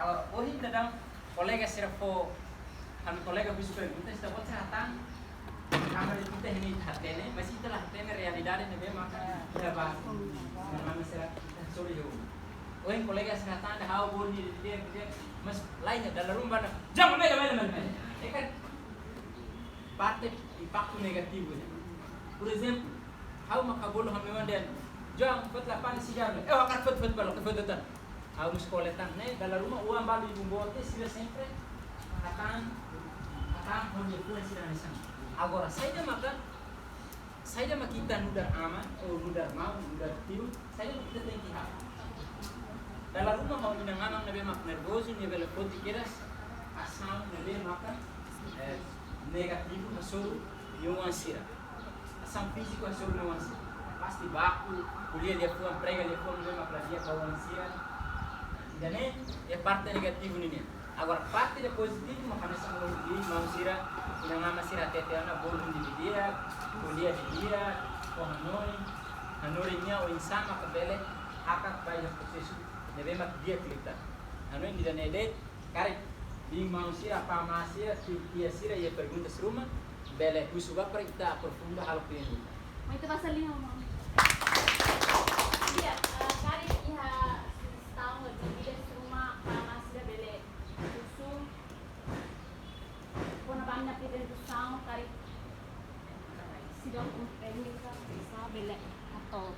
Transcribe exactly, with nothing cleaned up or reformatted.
Ohin daudaun kolega sira fó, ami kolega husu pergunta, ita-boot sira hatán, kamera ita-nia hatene, mas ita la hatene realidade ne'ebé maka iha ba, nama sira ita sori ho. Ohin kolega sira hatán, ha'u bolu nia, nia, nia, mas lain, dala ruma bá ona, jangan, mele, mele, mele, mele. Ne'e kan parte impaktu negativu ne'e. Por ezemplu, ha'u maka bolu ha'u-nia oan dehan, João, foti la pane sigarru. Eh, ha'u hakarak foti, foti, bá, foti tan. Ha'u mós ko'alia tan, ne'e, dala ruma oan balu ibun boot sira sempre hatán, hatán ho liafuan sira hanesan. Agora, saida maka, saida maka ita nu'udar aman, ou nu'udar maun, nu'udar tiu, saida maka ita tenke halo? Dala ruma ha'u-nia inan-aman ne'ebé mak nervozu, nia bele foti kedas asaun ne'ebé maka, eh, negativu hasoru nia oan sira. Asaun fíziku hasoru nia oan sira. Pasti baku, ko'alia liafuan, prega liafuan ne'ebé mak la di'ak ba oan sira. Ida-ne'e, iha parte negativu ninian. Agora, parte ida pozitivu, maka hanesan ohin maun sira, inan-aman sira hatete ona, bolu hundi didi'ak, ko'alia didi'ak, fó hanoin, hanorin nia oinsá maka bele hakat ba iha prosesu ne'ebé mak di'ak liután. Hanoin ida-ne'e de'it, karik biin-maun sira, apá-amá sira, tiu-tia sira iha perguntas ruma, bele husu bá para ita aprofunda halo pleno. Mai ita basa lian, maun. Iya, eh, karik iha sujestaun ka dúvidas ruma, apá-amá sira bele husu. Kona-ba ami-nia aprezentasaun, karik seidauk komprende ka, sá bele hato'o.